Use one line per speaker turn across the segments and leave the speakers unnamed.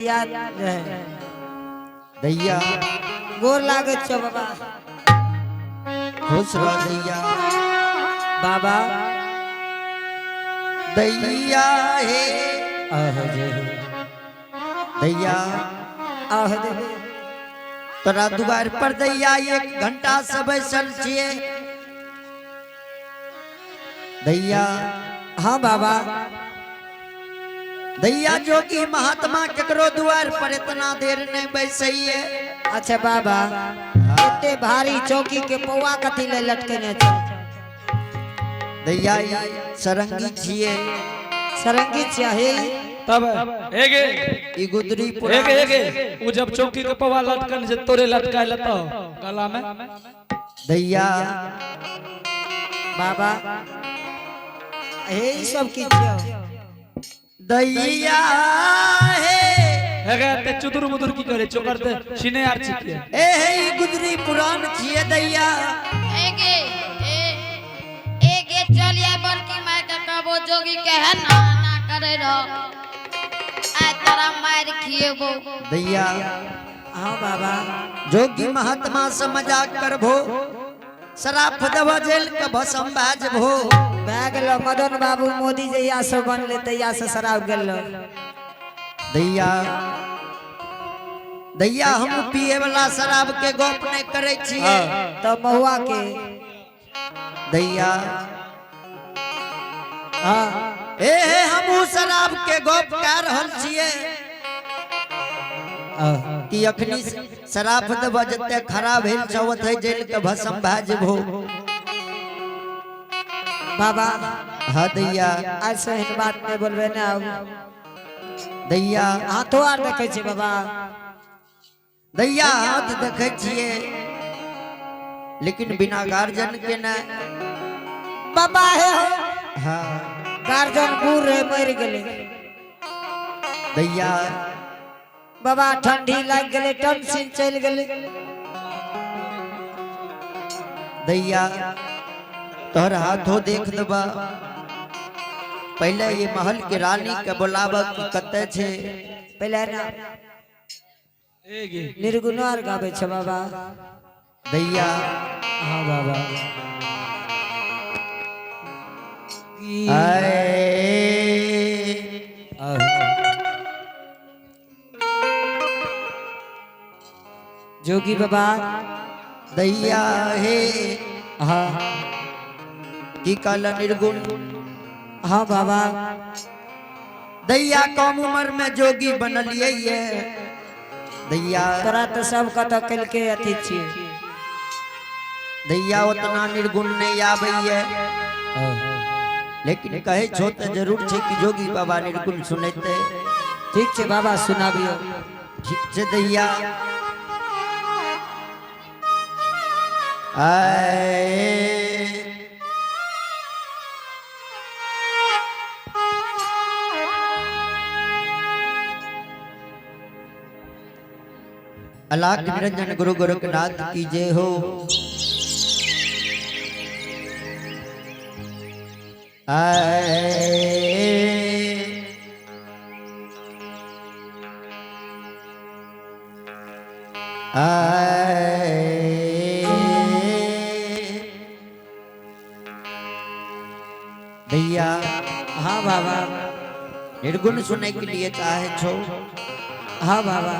याद रहे।
दैया।
गोर लागै छौ बाबा।
खुश रह दैया।
बाबा।
दैया हे।
आह जे।
दैया।
आह देवे।
तोरा दुआर पर दैया 1 घंटा से बैसल छियै दैया।
हाँ बाबा।
दैया जोगी महात्मा केकरो दुआर पर इतना देर नहीं बैसैये।
अच्छा बाबा, एते भारी चौकी के पौआ कथी ले लटकेने छौ?
दैया ई सरंगी छियै।
सरंगी छियै हे।
तब एगे
ई गुदरी
एगे एगे उ जब चौकी के पवा लटकन जे तोरे लटकाय लेतो गला में।
दैया।
बाबा हे ई सब की छियौ?
दैया हे।
एगे ते चुदुर मुदुर की करे चोकर ते छिने आर छिके।
ए हे ई गुदरी पुरान छियै दैया।
एगे ए एगे चलिए बड़की माय के कहबो जोगी के है ना ना करे रहो, आय तोरा मार खिएबो।
दैया।
हाँ बाबा।
जोगी महात्मा से मजाक करभो शराफ दवा जेल के भसम बाजभो।
भए गेलो मदन बाबू मोदी जहिया से बनले तहिया से शराब गेलो।
दैया दैया हम पिए वाला शराब के गप नहीं करे छियै।
तो महुआ के।
दैया।
हाँ।
ए हे हमहू शराब के गप कए रहल छियै कि अखनी शराब दवा जते खराब भेल छौ ओतै जेल के भसम भए जेबहो।
बाबा।
हाँ दैया।
आज से एहन बात नहीं बोलबे ना आब।
दैया।
हाथो आर देखै छियै बाबा?
दैया हाथ देखै छियै लेकिन बिना गार्जियन के न।
बाबा हे हो।
हाँ।
गार्जियन बूढ़ रहे मरि गेलै।
दैया।
बाबा ठंडी लागि गेलै टमसिन चलि गेलै।
दैया तोहर हाथो देख देबा पहले ये महल के रानी के बोलाब कि कते छे।
पहिले ना
एगे
निर्गुण आर गाबै छै बाबा।
दैया।
हाँ बाबा।
आए।
जोगी बाबा।
दैया हे।
हाँ।
की कहला निर्गुण?
हाँ बाबा।
दैया कम उम्र में जोगी बनलिए ये दैया।
तोरा तो सब कतऽ कलके अथी छियै।
दैया उतना निर्गुण नहीं आबैये लेकिन कहे छो तो जरूर छे कि जोगी बाबा निर्गुण सुनैते।
ठीक छै बाबा सुनाबियौ।
ठीक छे दैया। आए। अलाख निरंजन गुरु गोरखनाथ की जय हो। आए। आए। दैया।
हाँ बाबा।
निर्गुण सुने के लिए चाहे छो?
हाँ बाबा।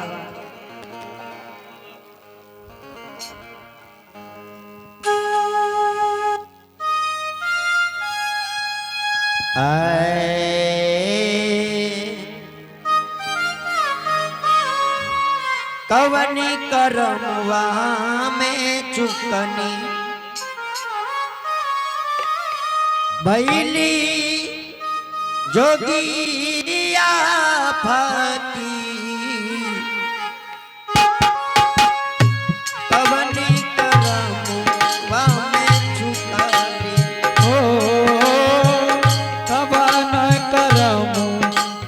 आए। कवनी करमवा में चुकनी भैली जोगिया फकी। कवनी करमवा में चुकनी
ओ कवन करम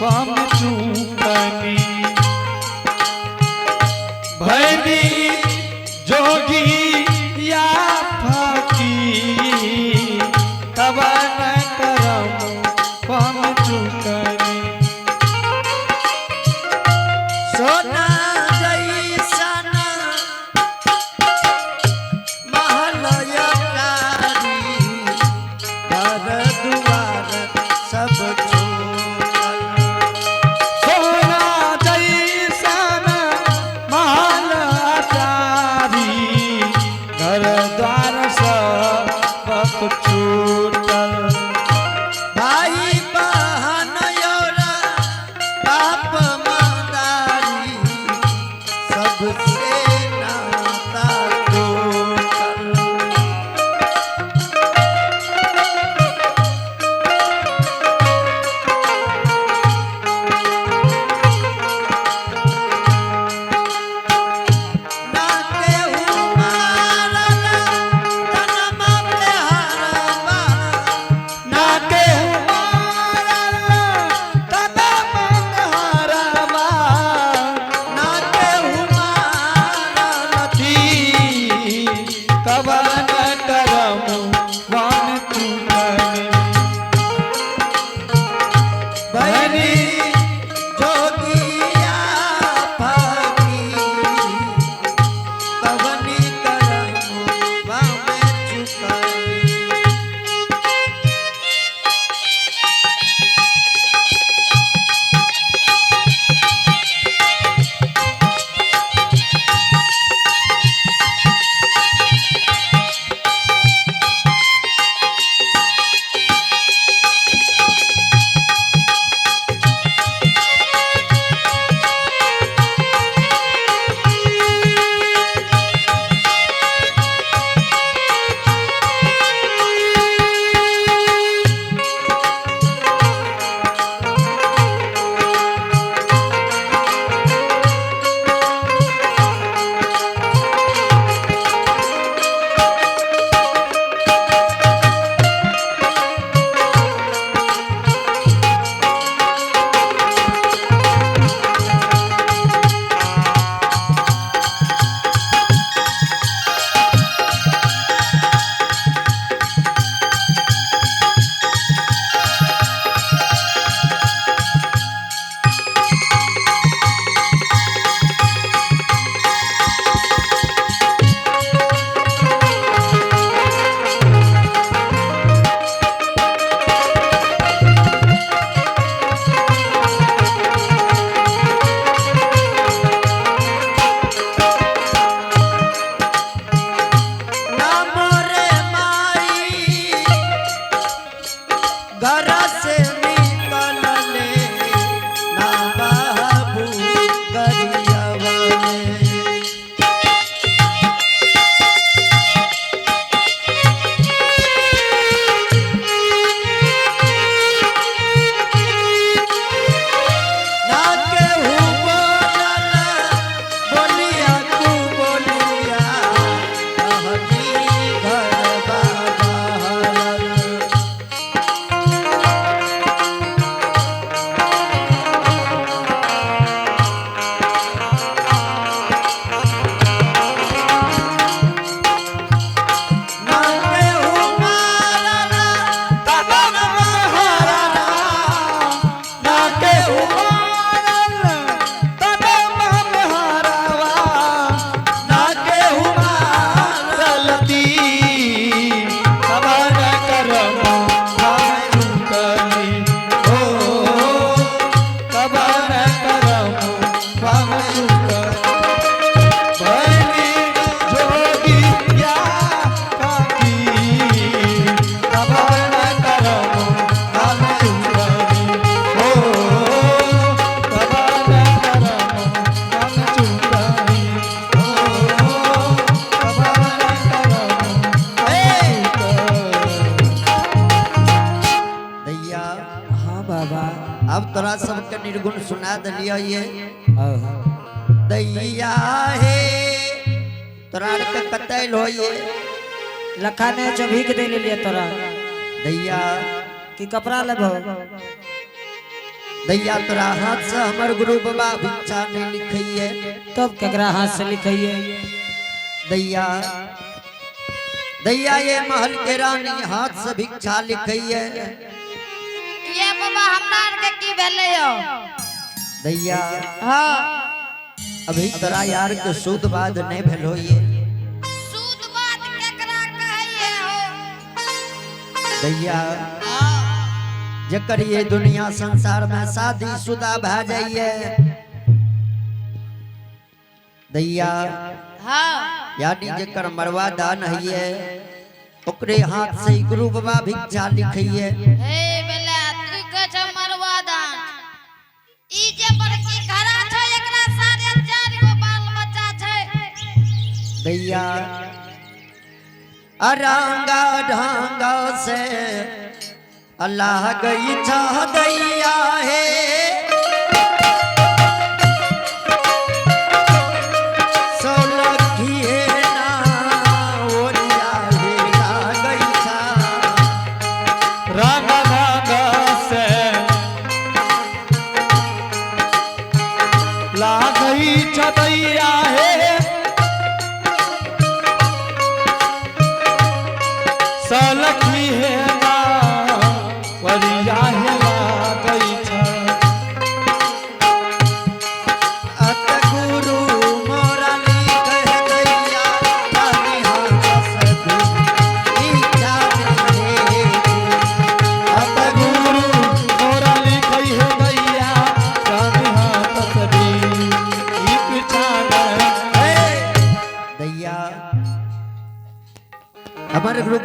बम चूकनी भैली जोगी या फकी। कवन करम बम चूकनी।
सोना जैसन महल अटारी, घर दुआर सब छूटल।
सोना जैसन महल अटारी, घर द्वार सब छूटल।
भाई बहन और बाप मदारी, सबसे नाता टूटल। ना केहू मारल तनमा पे हारबा,
ना केहू मारल कदम हारवा,
ना केहू मारल
थी कवन करम वान चूकनी।
बहनी जोगिया फकीर, कवनी करम वामे चुकली। ना मोरे माई घर से निकलले, ना बाबू गरियवले। ना केहू बोलल बोलिया तू बोलिया, कहनी घर बाबा। ना केहू मारल
कदम हारवा, ना केहू मारल कदम हारवा,
ना केहू मारल
गलती कवन करम वान चूकनी। हो कवन करम वान चूकनी। भैली जोगिया फकीर, कवन करम वान चूकनी। हो कवन करम वान चूकनी। हो कवन करम वान चूकनी।
दैया
हाँ बाबा।
अब तोरा सबके निर्गुण सुना दिलिया ये।
हाँ हाँ।
दैया हे, तोरा आर के कतैल होइए?
लखा ने जो भीख दे लिए तोरा।
दैया।
कि कपड़ा लेबो?
दैया, तोरा हाथ से हमर गुरु बाबा भिक्षा नहीं लिखैये।
तब केकरा हाथ से लिखैये?
दैया, दैया, ये महल के रानी हाथ से भिक्षा लिखैये।
ये बाबा, हमरा आर के की भेलै यौ?
दैया।
हाँ।
अभी तोरा यार के शुद्ध बात नहीं भेल होइए।
सूद बात केकरा कहैये हो?
दैया, जकर ये दुनिया संसार में शादी शुदा भा जाइए दैया,
हाँ।
यानी जकर मरवा दान हइये ओकरे हाथ से गुरु बाबा भिक्षा लिखिए।
हे बेला तू कहै छ मरवा दान, ई जे बड़की खड़ा छै एकरा 4.5 गो बाल बच्चा छै।
दैया, अरंगा ढंगा से अल्लाह गई छा दैया हे, सोलखी हे ना ओरिया हे गई छा।
रंग रंग से लागई छदैया हे, सलखी हे ना वरिया हे लागई छ।
अत गुरु मोरा लिख दैया रानी हाथ से इच्छा हे।
अत गुरु मोरा लिखई हे दैया रानी हाथ सभी इच्छा
दैया, हमारे गुरु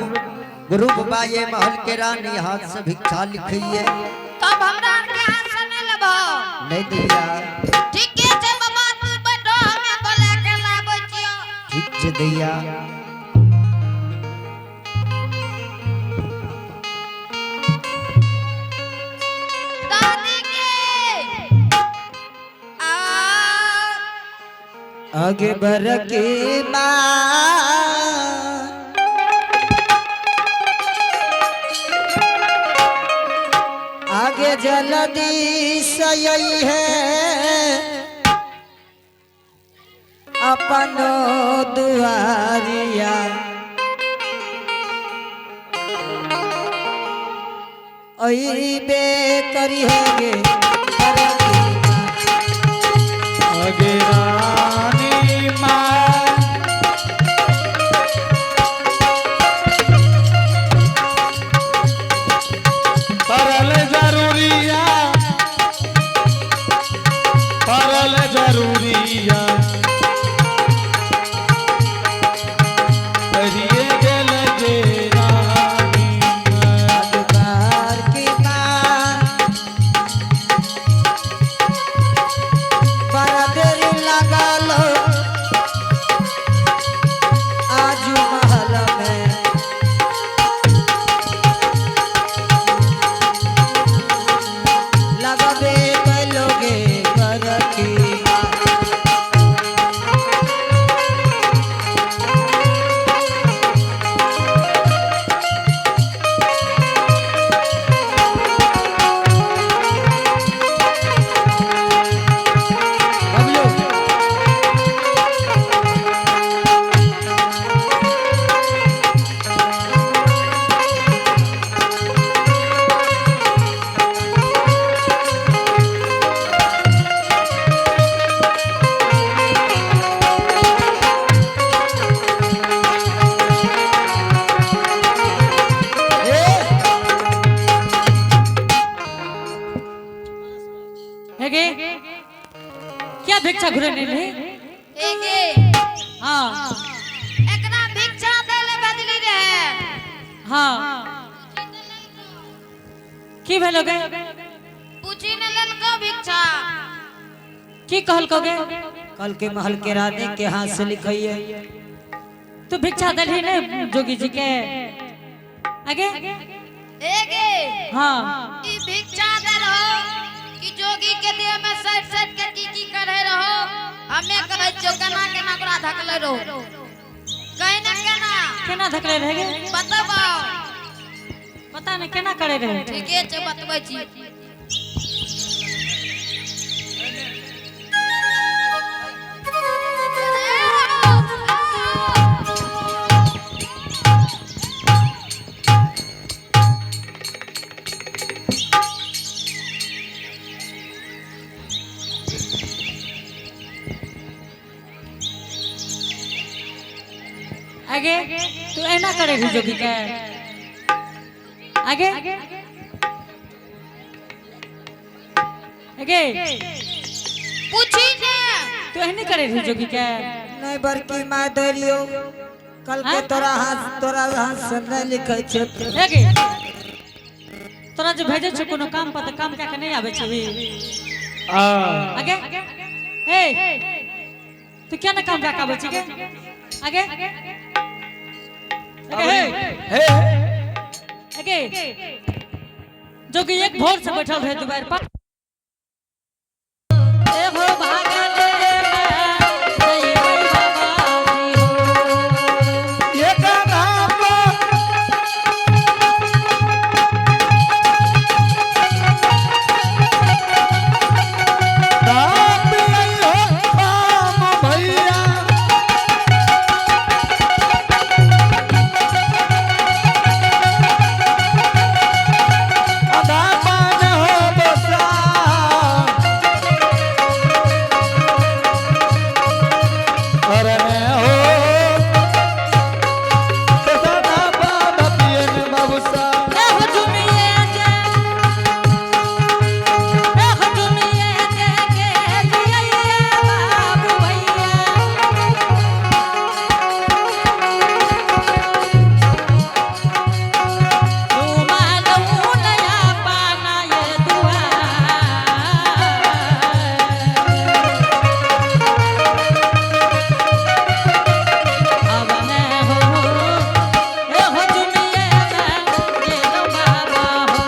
गुरु बाबा ये महल के रानी हाथ से भिक्षा लिखिए।
तब हमरा आर के हाथ से नहि लेबहो?
नहीं दैया।
ठीके छै बाबा, तू बैठो, हमे बोला के लाबै छियौ।
ठीक छै दैया।
दादी के आ
आगे बरकी माँ आगे जल्दी सही है अपनो दुआरिया, ऐबे करी है गे बरकी माँ।
आगे रानी माँ परल जरूरिया, परल जरूरिया करिए गेल जे रानी माँ।
अखबार की माँ बड़ा देर लगल आजू महल में, लगबे कैलोगे बरकी माँ।
बबलू
है गे, क्या भिक्षा घुरे नहीं रहे?
हे गे।
हाँ।
एकरा भिक्षा दै ले भेजली रहे।
हाँ, की भेलो गे?
पूछी न लेलको भिक्षा।
की कहलको गे?
कल के महल के रानी के हाथ से लिखिए।
तू भिक्षा दलही ने जोगी जी के आगे?
हे गे।
हाँ।
ई भिक्षा दे रहो कि जोगी के देह में सट सट के की की करे रहो, हमे कहै छियौ केना केना ओकरा धकले रहो, कहीं ना केना।
केना धकले रहे गे?
बतबौ।
पता नहीं केना करे रहे।
ठीके छै, बतबै छी।
आगे तू ऐना करे रही जोगी के आगे आगे
पूछी ने
तू एहने करे रही जोगी के
नहीं बड़की माय दरियो कल के
हाँ?
तोरा हाथ से नहीं लिखे छे।
आगे तोरा जे भेजे छो कोनो काम पर त काम कए के नहीं आवे छबी।
आ
आगे ए तू क्या ना काम कए के आवे छी के आगे आगे हे
हे
आगे जोगी एक भोर से बैठल रहे दुआर पर। ए हो भागल रे मैं, जइबै बाबाजी हो।
ये गाना बाप आई हो राम भैया अदा पान हो बसा अरे हो सदा बाबा पियन बाबूसा।
ए हो जुमिए जे, ए हो जुमिए जे के लियै बाबू भैया। झुमालू नया पाना ये दुआर। अब मैं हो, ए हो जुमिए मैं गेलो बाबा हो।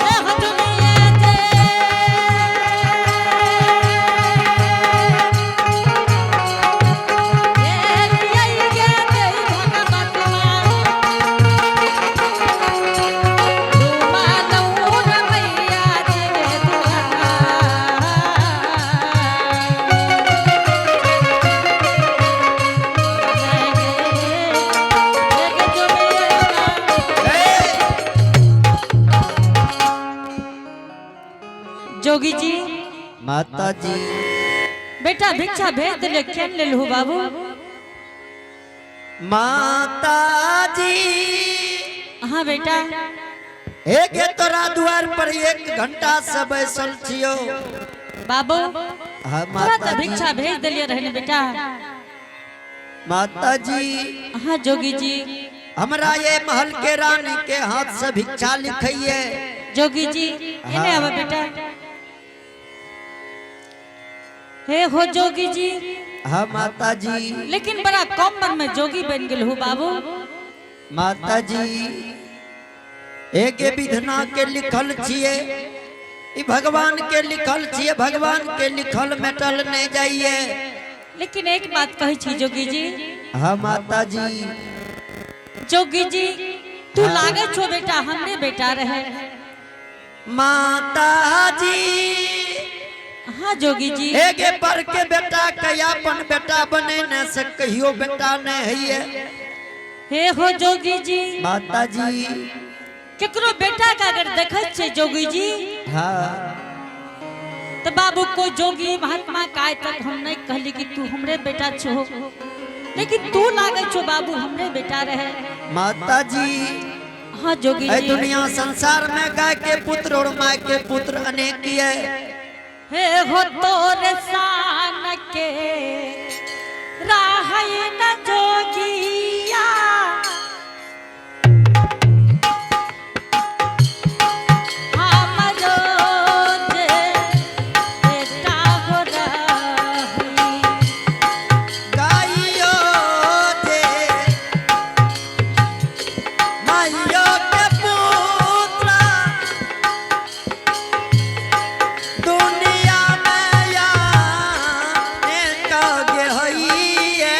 ए हो जुमिए जे, ए लियै गे देई भगवतवा। झुमालू न मैया जे दुआर। जोगी जी
माता जी
बेटा भिक्षा भेज दिले केन लेलहु बाबू।
माता जी
हाँ बेटा।
एक तोरा द्वार पर 1 घंटा से बैसल छियो।
बाबू
हाँ
तोरा
माता
तो
जी।
भिक्षा भेज दिलिए रहे ने बेटा।
माता जी
हाँ जोगी जी।
हमरा ये महल के रानी के हाथ से भिक्षा लिखिए।
जोगी जी एने आवे बेटा। हे हो जोगी जी।
हाँ माता जी।
लेकिन बड़ा कम उम्र में जोगी बन गेल हो बाबू।
माता जी एक विधना के लिखल छिए, ई भगवान के लिखल छिए, भगवान के लिखल मेटल नहीं जाइए।
लेकिन एक बात कही छी जोगी जी।
हाँ माता जी।
जोगी जी तू लागे छो बेटा हमरे बेटा रहे।
माता जी
हाँ जोगी जी।
एक पर के बेटा के अपन बेटा बने न से कहियो बेटा नहीं है।
हे हो जोगी जी।
माता जी
केकरो बेटा का अगर देखै छे जोगी जी
हाँ
तो बाबू को जोगी महात्मा काय तक हम नहीं कहली कि तू हमरे बेटा छो, लेकिन तू लागे छो बाबू हमरे बेटा रहे।
माता जी
हाँ जोगी
ऐ
जी।
दुनिया संसार में गाय के पुत्र और माय के पुत्र अनेक है।
हे हो तोर शान के राह न जोगिया, हमरो जे बेटा हो रही।
गाइयो जे माइयो के पुत्र दुनिया में या ने कगे हइए।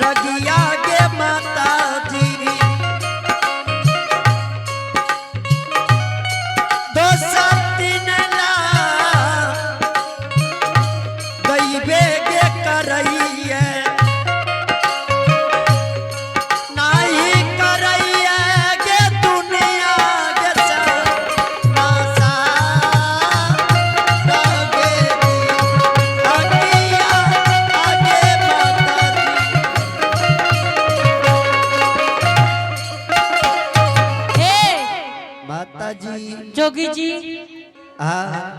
जगिया गे माता जी। दोसर दिन ला गईबे गे करैये, नाही करैये गे दुनिया गे तमाशा गे। अगिया आगे माता जी।
हे
माता जी।
जोगी जी।
हाँ।